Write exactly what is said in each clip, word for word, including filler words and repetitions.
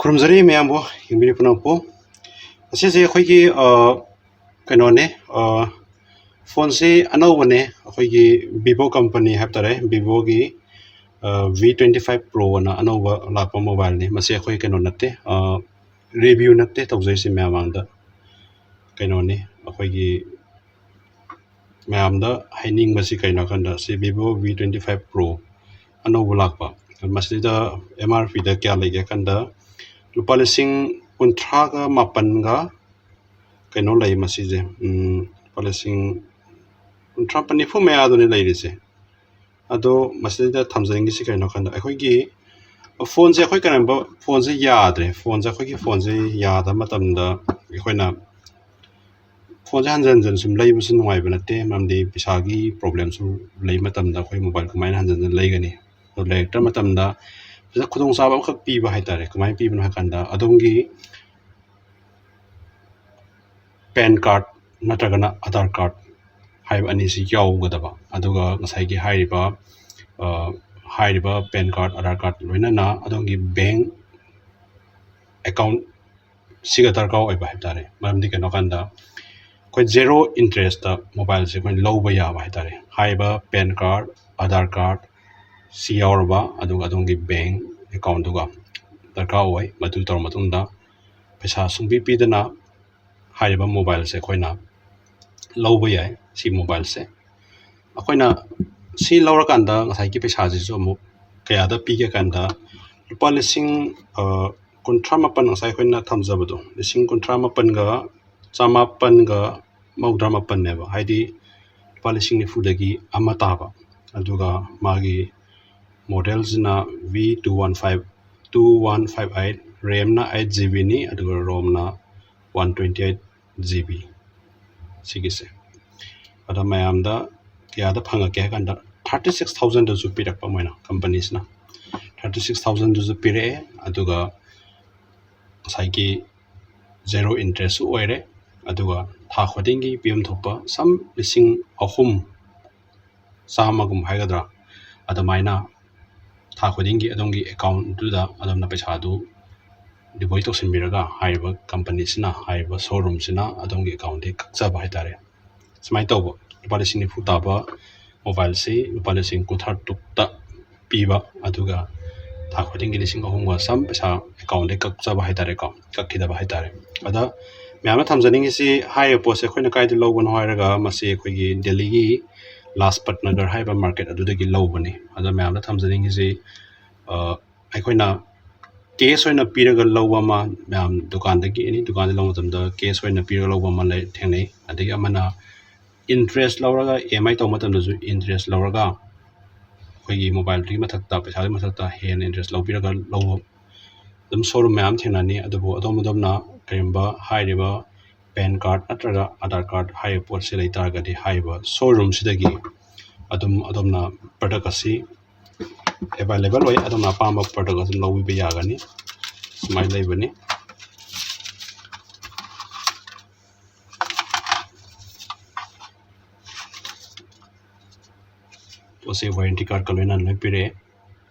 ꯈꯨꯔꯨꯝꯖꯔꯤ ꯃꯌꯥꯝꯕꯨ, ꯌꯦꯡꯕꯤꯔꯤꯕ ꯄꯨꯝꯅꯃꯛꯄꯨ꯫ ꯉꯁꯤꯁꯦ ꯑꯩꯈꯣꯏꯒꯤ, ꯑ, ꯀꯩꯅꯣꯅꯦ, ꯑ, ꯐꯣꯟꯁꯤ ꯑꯅꯧꯕꯅꯦ, ꯑꯩꯈꯣꯏꯒꯤ Vivo company ꯍꯥꯏꯕ ꯇꯥꯔꯦ, Vivo-ꯒꯤ, ꯑ, V twenty five Pro ꯑꯅ ꯑꯅꯧꯕ ꯂꯥꯛꯄ mobileꯅꯤ꯫ ꯃꯁꯤ ꯑꯩꯈꯣꯏ ꯀꯩꯅꯣ ꯅꯠꯇꯦ, ꯑ, review ꯅꯠꯇꯦ ꯇꯧꯖꯔꯤꯁꯤ ꯃꯌꯥꯝ ꯃꯥꯡꯗ꯫ ꯀꯩꯅꯣꯅꯤ, ꯑꯩꯈꯣꯏꯒꯤ ꯃꯌꯥꯝꯗ ꯍꯥꯏꯅꯤꯡꯕꯁꯤ ꯀꯩꯅꯣ ꯍꯥꯏꯀꯥꯟꯗ, ꯁꯤ Vivo V twenty five Pro ꯑꯅꯧꯕ ꯂꯥꯛꯄ, ꯃꯁꯤꯗ M R P-ꯗ ꯀꯌꯥ ꯂꯩꯒꯦ ꯍꯥꯏ ꯀꯥꯟꯗ, ꯂꯨꯄꯥ ꯂꯤꯁꯤꯡ ꯀꯨꯟꯊ꯭ꯔꯥꯒ ꯃꯥꯄꯟꯒ ꯀꯩꯅꯣ ꯂꯩ ꯃꯁꯤꯁꯦ, ꯎꯝ, ꯂꯨꯄꯥ ꯂꯤꯁꯤꯡ ꯀꯨꯟꯊ꯭ꯔꯥ, ꯅꯤꯐꯨ ꯃꯌꯥꯗꯨꯅꯤ ꯂꯩꯔꯤꯁꯦ꯫ ꯑꯗꯣ ꯃꯁꯤꯗ ꯊꯝꯖꯅꯤꯡꯉꯤꯁꯤ ꯀꯩꯅꯣ ꯍꯥꯏ ꯀꯥꯟꯗ, ꯑꯩꯈꯣꯏꯒꯤ ꯐꯣꯟꯁꯦ, ꯑꯩꯈꯣꯏ ꯀꯔꯤꯒꯨꯝꯕ ꯐꯣꯟꯁꯦ ꯌꯥꯗ꯭ꯔꯦ, ꯐꯣꯟꯁꯦ, ꯑꯩꯈꯣꯏꯒꯤ ꯐꯣꯟꯁꯦ ꯌꯥꯗꯕ ꯃꯇꯝꯗ ꯑꯩꯈꯣꯏꯅ ꯐꯣꯟꯁꯦ ꯍꯟꯖꯟ ꯍꯟꯖꯟ ꯁꯨꯝ ꯂꯩꯕꯁꯨ ꯅꯨꯡꯉꯥꯏꯕ ꯅꯠꯇꯦ, ꯃꯔꯝꯗꯤ ꯄꯩꯁꯥꯒꯤ problem-ꯁꯨ ꯂꯩ ꯃꯇꯝꯗ ꯑꯩꯈꯣꯏ mobile ꯀꯃꯥꯏꯅ ꯍꯟꯖꯟ ꯍꯟꯖꯟ ꯂꯩꯒꯅꯤ? ꯑꯗꯨ ꯂꯩꯔꯛꯇ ꯃꯇꯝꯗ ꯄꯩꯁꯥ ꯈꯨꯗꯣꯡꯆꯥꯕ ꯑꯃꯈꯛ ꯄꯤꯕ ꯍꯥꯏꯇꯥꯔꯦ꯫ ꯀꯃꯥꯏꯅ ꯄꯤꯕꯅꯣ ꯍꯥꯏ ꯀꯥꯟꯗ, ꯑꯗꯣꯝꯒꯤ PAN card ꯅꯠꯇ꯭ꯔꯒꯅ Aadhaar card ꯍꯥꯏꯕ ꯑꯅꯤꯁꯤ ꯌꯥꯎꯒꯗꯕ, ꯑꯗꯨꯒ ꯉꯁꯥꯏꯒꯤ ꯍꯥꯏꯔꯤꯕ, ꯑ, ꯍꯥꯏꯔꯤꯕ PAN card, Aadhaar card ꯂꯣꯏꯅꯅ ꯑꯗꯣꯝꯒꯤ bank account ꯁꯤꯒ ꯗꯔꯀꯥꯔ ꯑꯣꯏꯕ ꯍꯥꯏꯕ ꯇꯥꯔꯦ꯫ ꯃꯔꯝꯗꯤ ꯀꯩꯅꯣ ꯍꯥꯏ ꯀꯥꯟꯗ, ꯑꯩꯈꯣꯏ zero interest-ꯇ mobile-ꯁꯦ ꯑꯩꯈꯣꯏꯅ ꯂꯧꯕ ꯌꯥꯕ ꯍꯥꯏ ꯇꯥꯔꯦ꯫ ꯍꯥꯏꯔꯤꯕ PAN card, Aadhaar card ꯁꯤ ꯌꯥꯎꯔꯕ, ꯑꯗꯨꯒ ꯑꯗꯣꯝꯒꯤ bank account-ꯗꯨꯒ ꯗꯔꯀꯥꯔ ꯑꯣꯏ꯫ ꯃꯗꯨ ꯇꯧꯔꯕ ꯃꯇꯨꯡꯗ ꯄꯩꯁꯥ ꯁꯨꯡꯄꯤ ꯄꯤꯗꯅ ꯍꯥꯏꯔꯤꯕ mobile-ꯁꯦ ꯑꯩꯈꯣꯏꯅ ꯂꯧꯕ ꯌꯥꯏ꯫ ꯁꯤ mobile-ꯁꯦ ꯑꯩꯈꯣꯏꯅ ꯁꯤ ꯂꯧꯔꯀꯥꯟꯗ ꯉꯁꯥꯏꯒꯤ ꯄꯩꯁꯥꯁꯤꯁꯨ ꯑꯃꯨꯛ ꯀꯌꯥꯗ ꯄꯤꯒꯦ ꯀꯥꯟꯗ, ꯂꯨꯄꯥ ꯂꯤꯁꯤꯡ, ꯑ, ꯀꯨꯟꯊ꯭ꯔꯥ ꯃꯥꯄꯟ, ꯉꯁꯥꯏ ꯑꯩꯈꯣꯏꯅ ꯊꯝꯖꯕꯗꯣ, ꯂꯤꯁꯤꯡ ꯀꯨꯟꯊ꯭ꯔꯥ ꯃꯥꯄꯟꯒ ꯆꯃꯥꯄꯟꯒ ꯃꯧꯗ꯭ꯔꯥ ꯃꯥꯄꯟꯅꯦꯕ, ꯍꯥꯏꯗꯤ ꯂꯨꯄꯥ ꯂꯤꯁꯤꯡ ꯅꯤꯐꯨꯗꯒꯤ ꯑꯃ ꯇꯥꯕ꯫ ꯑꯗꯨꯒ ꯃꯥꯒꯤ model-ꯁꯤꯅ V two one five, two one five eight, RAM-ꯅ eight G B-ꯅꯤ, ꯑꯗꯨꯒ ROM-ꯅ one twenty eight G B, ꯁꯤꯒꯤꯁꯦ꯫ ꯑꯗ ꯃꯌꯥꯝꯗ ꯀꯌꯥꯗ ꯐꯪꯉꯛꯀꯦ ꯍꯥꯏ ꯀꯥꯟꯗ, thirty six thousand-ꯗꯁꯨ ꯄꯤꯔꯛꯄ ꯃꯣꯏꯅ, company-ꯁꯤꯅ thirty six thousand-ꯗꯁꯨ ꯄꯤꯔꯛꯑꯦ꯫ ꯑꯗꯨꯒ ꯉꯁꯥꯏꯒꯤ zero interest-ꯁꯨ ꯑꯣꯏꯔꯦ, ꯑꯗꯨꯒ ꯊꯥ ꯈꯨꯗꯤꯡꯒꯤ ꯄꯤꯐꯝ ꯊꯣꯛꯄ ꯁꯝ ꯂꯤꯁꯤꯡ ꯑꯍꯨꯝ ꯆꯥꯝꯃꯒꯨꯝꯕ ꯍꯥꯏꯒꯗ꯭ꯔꯥ, ꯑꯗꯨꯃꯥꯏꯅ ꯊꯥ ꯈꯨꯗꯤꯡꯒꯤ ꯑꯗꯣꯝꯒꯤ account-ꯇꯨꯗ ꯑꯗꯣꯝꯅ ꯄꯩꯁꯥꯗꯨ ꯗꯤꯄꯣꯖꯤꯠ ꯇꯧꯁꯤꯟꯕꯤꯔꯒ ꯍꯥꯏꯔꯤꯕ ꯀꯝꯄꯅꯤꯁꯤꯅ, ꯍꯥꯏꯔꯤꯕ ꯁꯣꯔꯨꯝꯁꯤꯅ ꯑꯗꯣꯝꯒꯤ ꯑꯦꯀꯥꯎꯟꯗꯒꯤ ꯀꯛꯆꯕ ꯍꯥꯏꯇꯥꯔꯦ꯫ ꯁꯨꯃꯥꯏꯅ ꯇꯧꯕ, ꯂꯨꯄꯥ ꯂꯤꯁꯤꯡ ꯅꯤꯐꯨ ꯇꯥꯕ ꯃꯣꯕꯥꯏꯜꯁꯤ ꯂꯨꯄꯥ ꯂꯤꯁꯤꯡ ꯀꯨꯟꯊ꯭ꯔꯥ ꯇꯔꯨꯛꯇ ꯄꯤꯕ, ꯑꯗꯨꯒ ꯊꯥ ꯈꯨꯗꯤꯡꯒꯤ ꯂꯤꯁꯤꯡ ꯑꯍꯨꯝꯒ ꯆꯥꯝ ꯄꯩꯁꯥ ꯑꯦꯀꯥꯎꯟꯗꯒꯤ ꯀꯛꯆꯕ ꯍꯥꯏꯇꯥꯔꯦꯀꯣ, ꯀꯛꯈꯤꯗꯕ ꯍꯥꯏꯇꯥꯔꯦ꯫ ꯑꯗ ꯃꯌꯥꯝꯅ ꯊꯝꯖꯅꯤꯡꯉꯤꯁꯤ, ꯍꯥꯏꯔꯤꯕ ꯄꯣꯠꯁꯦ ꯑꯩꯈꯣꯏꯅ ꯀꯥꯏꯗ ꯂꯧꯕꯅꯣ ꯍꯥꯏꯔꯒ, ꯃꯁꯤ ꯑꯩꯈꯣꯏꯒꯤ ꯗꯦꯜꯂꯤꯒꯤ ꯂꯥꯖꯄꯠ ꯅꯒꯔ ꯍꯥꯏꯕ ꯃꯥꯔꯀꯦꯠ ꯑꯗꯨꯗꯒꯤ ꯂꯧꯕꯅꯤ꯫ ꯑꯗ ꯃꯌꯥꯝꯅ ꯊꯝꯖꯅꯤꯡꯉꯤꯁꯤ, ꯑ, ꯑꯩꯈꯣꯏꯅ ꯀꯦꯁ ꯑꯣꯏꯅ ꯄꯤꯔꯒ ꯂꯧꯕ ꯑꯃ, ꯃꯌꯥꯝ ꯗꯨꯀꯥꯟꯗꯒꯤ, ꯑꯦꯅꯤ ꯗꯨꯀꯥꯟꯗ ꯂꯧꯕ ꯃꯇꯝꯗ ꯀꯦꯁ ꯑꯣꯏꯅ ꯄꯤꯔꯒ ꯂꯧꯕ ꯑꯃ ꯂꯩ, ꯊꯦꯡꯅꯩ꯫ ꯑꯗꯒꯤ ꯑꯃꯅ ꯏꯟꯇꯔꯦꯁ ꯂꯧꯔꯒ, ꯏ ꯑꯦꯝ ꯑꯥꯏ ꯇꯧꯕ ꯃꯇꯝꯗꯁꯨ ꯏꯟꯇꯔꯦꯁ ꯂꯧꯔꯒ ꯑꯩꯈꯣꯏꯒꯤ ꯃꯣꯕꯥꯏꯜꯗꯨꯒꯤ ꯃꯊꯛꯇ, ꯄꯩꯁꯥꯗꯨꯒꯤ ꯃꯊꯛꯇ ꯍꯦꯟꯅ ꯏꯟꯇꯔꯦꯁ ꯂꯧꯕꯤꯔꯒ ꯂꯧꯕ ꯑꯗꯨꯝ ꯁꯣꯔꯨꯝ ꯃꯌꯥꯝ ꯊꯦꯡꯅꯅꯤ꯫ ꯑꯗꯨꯕꯨ ꯑꯗꯣꯝ ꯑꯗꯣꯝꯅ ꯀꯔꯤꯒꯨꯝꯕ ꯍꯥꯏꯔꯤꯕ ꯄꯦꯟ ꯀꯥꯔꯗ ꯅꯠꯇ꯭ꯔꯒ ꯑꯥꯙꯥꯔ ꯀꯥꯔꯗ ꯍꯥꯏꯔꯤꯕ ꯄꯣꯠꯁꯤ ꯂꯩ ꯇꯥꯔꯒꯗꯤ, ꯍꯥꯏꯔꯤꯕ ꯁꯣꯔꯨꯝꯁꯤꯗꯒꯤ ꯑꯗꯨꯝ ꯑꯗꯣꯝꯅ ꯄ꯭ꯔꯗꯛ ꯑꯁꯤ ꯑꯦꯕꯥꯏꯂꯦꯕꯜ ꯑꯣꯏ, ꯑꯗꯣꯝꯅ ꯑꯄꯥꯝꯕ ꯄ꯭ꯔꯗꯛ ꯑꯗꯨꯝ ꯂꯧꯕꯤꯕ ꯌꯥꯒꯅꯤ꯫ ꯁꯨꯃꯥꯏꯅ ꯂꯩꯕꯅꯤ꯫ ꯄꯣꯠꯁꯦ ꯋꯥꯔꯦꯟꯇꯤ ꯀꯥꯔꯗꯀ ꯂꯣꯏꯅꯅ ꯂꯣꯏ ꯄꯤꯔꯛꯑꯦ꯫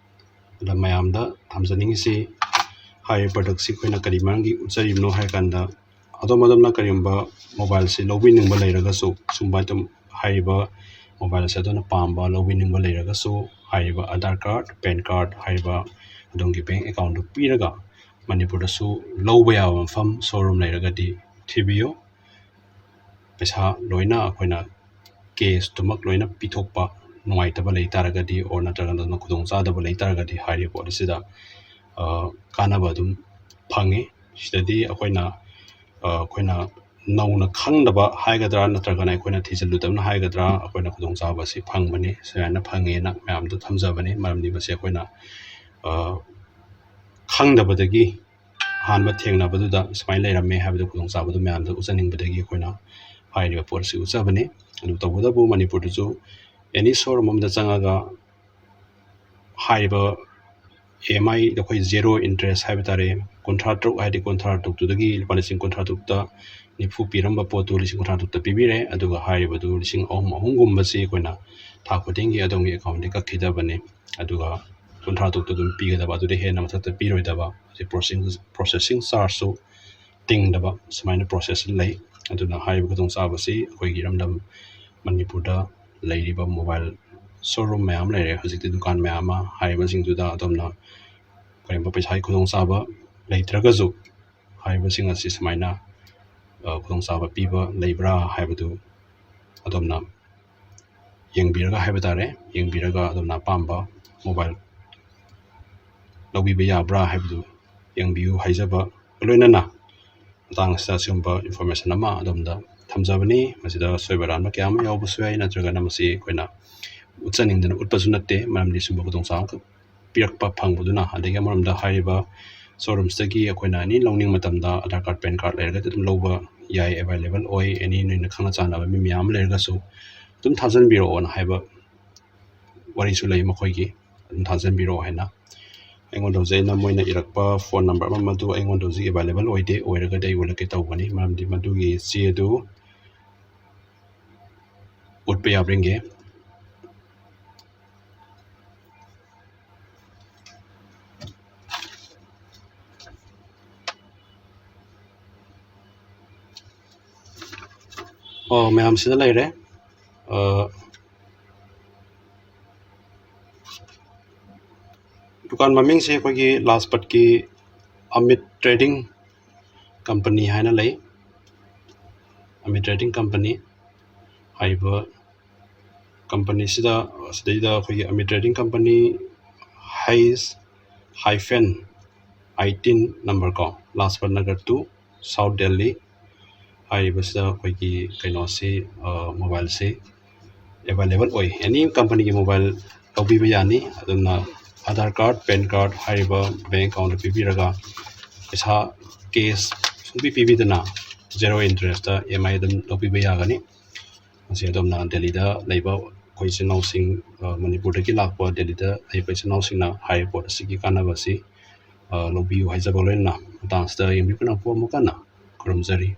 ꯑꯗ ꯃꯌꯥꯝꯗ ꯊꯝꯖꯅꯤꯡꯉꯤꯁꯤ, ꯍꯥꯏꯔꯤꯕ ꯄ꯭ꯔꯗꯛꯁꯤ ꯑꯩꯈꯣꯏꯅ ꯀꯔꯤ ꯃꯔꯝꯒꯤ ꯎꯠꯆꯔꯤꯕꯅꯣ ꯍꯥꯏ ꯀꯥꯟꯗ, ꯑꯗꯣꯝ ꯑꯗꯣꯝꯅ ꯀꯔꯤꯒꯨꯝꯕ ꯃꯣꯕꯥꯏꯜꯁꯤ ꯂꯧꯕꯤꯅꯤꯡꯕ ꯂꯩꯔꯒꯁꯨ, ꯁꯨꯝꯕ ꯑꯗꯨꯝ ꯍꯥꯏꯔꯤꯕ ꯃꯣꯕꯥꯏꯜꯁꯦ ꯑꯗꯣꯝꯅ ꯄꯥꯝꯕ ꯂꯧꯕꯤꯅꯤꯡꯕ ꯂꯩꯔꯒꯁꯨ, ꯍꯥꯏꯔꯤꯕ ꯑꯥꯙꯥꯔ ꯀꯥꯔꯗ, ꯄꯦꯟ ꯀꯥꯔꯗ ꯍꯥꯏꯔꯤꯕ ꯑꯗꯣꯝꯒꯤ ꯕꯦꯡ ꯑꯦꯀꯥꯎꯟꯗꯨ ꯄꯤꯔꯒ ꯃꯅꯤꯄꯨꯔꯗꯁꯨ ꯂꯧꯕ ꯌꯥꯕ ꯃꯐꯝ ꯁꯣꯔꯨꯝ ꯂꯩꯔꯒꯗꯤ ꯊꯤꯕꯤꯌꯨ꯫ ꯄꯩꯁꯥ ꯂꯣꯏꯅ ꯑꯩꯈꯣꯏꯅ ꯀꯦꯁꯇꯨꯃꯛ ꯂꯣꯏꯅ ꯄꯤꯊꯣꯛꯄ ꯅꯨꯡꯉꯥꯏꯇꯕ ꯂꯩ ꯇꯥꯔꯒꯗꯤ, ꯑꯣꯔ ꯅꯠꯇ꯭ꯔꯒꯅ ꯈꯨꯗꯣꯡꯆꯥꯗꯕ ꯂꯩ ꯇꯥꯔꯒꯗꯤ, ꯍꯥꯏꯔꯤꯕ ꯄꯣꯠ ꯑꯁꯤꯗ, ꯑ, ꯀꯥꯟꯅꯕ ꯑꯗꯨꯝ ꯐꯪꯉꯤ꯫ ꯁꯤꯗꯗꯤ ꯑꯩꯈꯣꯏꯅ, ꯑ, ꯑꯩꯈꯣꯏꯅ ꯅꯧꯅ ꯈꯪꯗꯕ ꯍꯥꯏꯒꯗ꯭ꯔꯥ, ꯅꯠꯇ꯭ꯔꯒꯅ ꯑꯩꯈꯣꯏꯅ ꯊꯤꯖꯤꯜꯂꯨꯗꯕꯅ ꯍꯥꯏꯒꯗ꯭ꯔꯥ, ꯑꯩꯈꯣꯏꯅ ꯈꯨꯗꯣꯡꯆꯥꯕ ꯑꯁꯤ ꯐꯪꯕꯅꯤ꯫ ꯁꯨꯃꯥꯏꯅ ꯐꯪꯉꯦꯅ ꯃꯌꯥꯝꯗ ꯊꯝꯖꯕꯅꯤ꯫ ꯃꯔꯝꯗꯤ ꯃꯁꯤ ꯑꯩꯈꯣꯏꯅ, ꯑ, ꯈꯪꯗꯕꯗꯒꯤ ꯑꯍꯥꯟꯕ ꯊꯦꯡꯅꯕꯗꯨꯗ ꯁꯨꯃꯥꯏꯅ ꯂꯩꯔꯝꯃꯦ ꯍꯥꯏꯕꯗꯨ, ꯈꯨꯗꯣꯡꯆꯥꯕꯗꯨ ꯃꯌꯥꯝꯗ ꯎꯠꯆꯅꯤꯡꯕꯗꯨꯗꯒꯤ ꯑꯩꯈꯣꯏꯅ ꯍꯥꯏꯔꯤꯕ ꯄꯣꯠ ꯑꯁꯤ ꯎꯠꯆꯕꯅꯤ꯫ ꯑꯗꯨ ꯇꯧꯕꯇꯕꯨ ꯃꯅꯤꯄꯨꯔꯗꯁꯨ ꯑꯦꯅꯤ ꯁꯣꯔꯨꯝ ꯑꯃꯗ ꯆꯪꯉꯒ ꯍꯥꯏꯔꯤꯕ ꯏ ꯑꯦꯝ ꯑꯥꯏ ꯑꯩꯈꯣꯏ ꯖꯦꯔꯣ ꯏꯟꯇꯔꯦꯁ ꯍꯥꯏꯕ ꯇꯥꯔꯦ, ꯀꯨꯟꯊ꯭ꯔꯥ ꯇꯔꯨꯛ ꯍꯥꯏꯗꯤ ꯀꯨꯟꯊ꯭ꯔꯥ ꯇꯔꯨꯛꯇꯨꯗꯒꯤ ꯂꯨꯄꯥ ꯂꯤꯁꯤꯡ ꯀꯨꯟꯊ꯭ꯔꯥ ꯇꯔꯨꯛꯇ ꯅꯤꯐꯨ ꯄꯤꯔꯝꯕ ꯄꯣꯠꯇꯨ ꯂꯤꯁꯤꯡ ꯀꯨꯟꯊ꯭ꯔꯥ ꯇꯔꯨꯛꯇ ꯄꯤꯕꯤꯔꯦ꯫ ꯑꯗꯨꯒ ꯍꯥꯏꯔꯤꯕꯗꯨ ꯂꯤꯁꯤꯡ ꯑꯍꯨꯝ, ꯑꯍꯨꯝꯒꯨꯝꯕꯁꯤ ꯑꯩꯈꯣꯏꯅ ꯊꯥ ꯈꯨꯗꯤꯡꯒꯤ ꯑꯗꯣꯝꯒꯤ ꯑꯦꯀꯥꯎꯟꯗꯒꯤ ꯀꯛꯈꯤꯗꯕꯅꯤ꯫ ꯑꯗꯨꯒ ꯀꯨꯟꯊ꯭ꯔꯥ ꯇꯔꯨꯛꯇ ꯑꯗꯨꯝ ꯄꯤꯒꯗꯕ, ꯑꯗꯨꯗꯤ ꯍꯦꯟꯅ ꯃꯊꯛꯇ ꯄꯤꯔꯣꯏꯗꯕ꯫ ꯑꯁꯤ processing processing chargeꯁꯨ ꯇꯤꯡꯗꯕ ꯁꯨꯃꯥꯏꯅ process ꯂꯩ꯫ ꯑꯗꯨꯅ ꯍꯥꯏꯔꯤꯕ ꯈꯨꯗꯣꯡꯆꯥꯕꯁꯤ ꯑꯩꯈꯣꯏꯒꯤ ꯏꯔꯝꯗꯝ ꯃꯅꯤꯄꯨꯔꯗ ꯂꯩꯔꯤꯕ mobile showroom ꯃꯌꯥꯝ ꯂꯩꯔꯦ, ꯍꯧꯖꯤꯛꯇꯤ ꯗꯨꯀꯥꯟ ꯃꯌꯥꯝ ꯑꯃ꯫ ꯍꯥꯏꯔꯤꯕꯁꯤꯡꯗꯨꯗ ꯑꯗꯣꯝꯅ ꯀꯔꯤꯒꯨꯝꯕ ꯄꯩꯁꯥꯒꯤ ꯈꯨꯗꯣꯡꯆꯥꯕ ꯂꯩꯇ꯭ꯔꯒꯁꯨ, ꯍꯥꯏꯔꯤꯕꯁꯤꯡ ꯑꯁꯤ ꯁꯨꯃꯥꯏꯅ, ꯑ, ꯈꯨꯗꯣꯡꯆꯥꯕ ꯄꯤꯕ ꯂꯩꯕ꯭ꯔꯥ ꯍꯥꯏꯕꯗꯨ ꯑꯗꯣꯝꯅ ꯌꯦꯡꯕꯤꯔꯒ ꯍꯥꯏꯕ ꯇꯥꯔꯦ, ꯌꯦꯡꯕꯤꯔꯒ ꯑꯗꯣꯝꯅ ꯑꯄꯥꯝꯕ mobile ꯂꯧꯕꯤꯕ ꯌꯥꯕ꯭ꯔꯥ ꯍꯥꯏꯕꯗꯨ ꯌꯦꯡꯕꯤꯌꯨ ꯍꯥꯏꯖꯕ ꯂꯣꯏꯅꯅ, ꯃꯇꯥꯡ ꯑꯁꯤꯗ ꯑꯁꯤꯒꯨꯝꯕ information ꯑꯃ ꯑꯗꯣꯝꯗ ꯊꯝꯖꯕꯅꯤ꯫ ꯃꯁꯤꯗ ꯑꯁꯣꯏꯕ ꯑꯔꯥꯟꯕ ꯀꯌꯥ ꯑꯃ ꯌꯥꯎꯕꯁꯨ ꯌꯥꯏ, ꯅꯠꯇ꯭ꯔꯒꯅ ꯃꯁꯤ ꯑꯩꯈꯣꯏꯅ ꯎꯠꯆꯅꯤꯡꯗꯅ ꯎꯠꯄꯁꯨ ꯅꯠꯇꯦ, ꯃꯔꯝꯗꯤ ꯁꯤꯒꯨꯝꯕ ꯈꯨꯗꯣꯡꯆꯥꯕ ꯑꯃꯈꯛ ꯄꯤꯔꯛꯄ ꯐꯪꯕꯗꯨꯅ꯫ ꯑꯗꯒꯤ ꯑꯃꯔꯣꯝꯗ ꯍꯥꯏꯔꯤꯕ showroomꯁꯇꯒꯤ ꯑꯩꯈꯣꯏꯅ any ꯂꯧꯅꯤꯡꯕ ꯃꯇꯝꯗ Aadhaar card, PAN card ꯂꯩꯔꯒꯗꯤ ꯑꯗꯨꯝ ꯂꯧꯕ ꯌꯥꯏ, available ꯑꯣꯏ꯫ Any ꯅꯣꯏꯅ ꯈꯪꯅ ꯆꯥꯟꯅꯕ ꯃꯤ ꯃꯌꯥꯝ ꯑꯃ ꯂꯩꯔꯒꯁꯨ ꯑꯗꯨꯝ ꯊꯥꯖꯤꯟꯕꯤꯔꯛꯑꯣꯅ ꯍꯥꯏꯕ ꯋꯥꯔꯤꯁꯨ ꯂꯩ ꯃꯈꯣꯏꯒꯤ, ꯑꯗꯨꯝ ꯊꯥꯖꯤꯟꯕꯤꯔꯛꯑꯣ ꯍꯥꯏꯅ꯫ ꯑꯩꯉꯣꯟꯗ ꯍꯧꯖꯤꯛ ꯑꯩꯅ, ꯃꯣꯏꯅ ꯏꯔꯛꯄ phone number ꯑꯃ, ꯃꯗꯨ ꯑꯩꯉꯣꯟꯗ ꯍꯧꯖꯤꯛ available ꯑꯣꯏꯗꯦ, ꯑꯣꯏꯔꯒꯗꯤ ꯑꯩ ꯎꯠꯂꯛꯀꯦ ꯇꯧꯕꯅꯤ, ꯃꯔꯝꯗꯤ ꯃꯗꯨꯒꯤ ꯆꯦ ꯑꯗꯨ ꯎꯠꯄ ꯌꯥꯕ꯭ꯔꯥ ꯌꯦꯡꯒꯦ꯫ ꯑꯣ, ꯃꯌꯥꯝꯁꯤꯗ ꯂꯩꯔꯦ꯫ ꯑ, ꯗꯨꯀꯥꯟ ꯃꯃꯤꯡꯁꯦ ꯑꯩꯈꯣꯏꯒꯤ ꯂꯥꯖꯄꯠꯀꯤ ꯑꯃꯤꯠ Trading Company ꯍꯥꯏꯅ ꯂꯩ꯫ ꯑꯃꯤꯠ Trading Company ꯍꯥꯏꯔꯤꯕ companyꯁꯤꯗ, ꯑꯁꯤꯗꯩꯗ ꯑꯩꯈꯣꯏꯒꯤ Amit Trading Company, H hyphen eighteen number ꯀꯣ, ꯂꯥꯖꯄꯠ ꯅꯒꯔ two, South Delhi ꯍꯥꯏꯔꯤꯕꯁꯤꯗ ꯑꯩꯈꯣꯏꯒꯤ ꯀꯩꯅꯣꯁꯤ, ꯑ, mobileꯁꯤ available ꯑꯣꯏ꯫ Any companyꯒꯤ mobile ꯂꯧꯕꯤꯕ ꯌꯥꯅꯤ꯫ ꯑꯗꯨꯅ Aadhaar card, PAN card ꯍꯥꯏꯔꯤꯕ bank accountꯇ ꯄꯤꯕꯤꯔꯒ ꯄꯩꯁꯥ cash ꯁꯨꯡꯄꯤ ꯄꯤꯕꯤꯗꯅ zero interestꯇ EMI ꯑꯗꯨꯝ ꯂꯧꯕꯤꯕ ꯌꯥꯒꯅꯤ꯫ ꯃꯁꯤ ꯑꯗꯣꯝꯅ ꯗꯦꯜꯂꯤꯗ ꯂꯩꯕ ꯑꯩꯈꯣꯏ ꯏꯆꯤꯟ ꯏꯅꯥꯎꯁꯤꯡ, ꯑ, ꯃꯅꯤꯄꯨꯔꯗꯒꯤ ꯂꯥꯛꯄ ꯗꯦꯜꯂꯤꯗ ꯂꯩꯕ ꯏꯆꯤꯟ ꯏꯅꯥꯎꯁꯤꯡꯅ ꯍꯥꯏꯔꯤꯕ ꯄꯣꯠ ꯑꯁꯤꯒꯤ ꯀꯥꯟꯅꯕ ꯑꯁꯤ, ꯑ, ꯂꯧꯕꯤꯌꯨ ꯍꯥꯏꯖꯕ ꯂꯣꯏꯅꯅ ꯃꯇꯥꯡ ꯑꯁꯤꯗ ꯌꯦꯡꯕꯤꯌꯨ꯫ ꯀꯅꯥꯄꯨ ꯑꯃꯨꯛ ꯍꯟꯅ ꯈꯨꯔꯨꯝꯖꯔꯤ꯫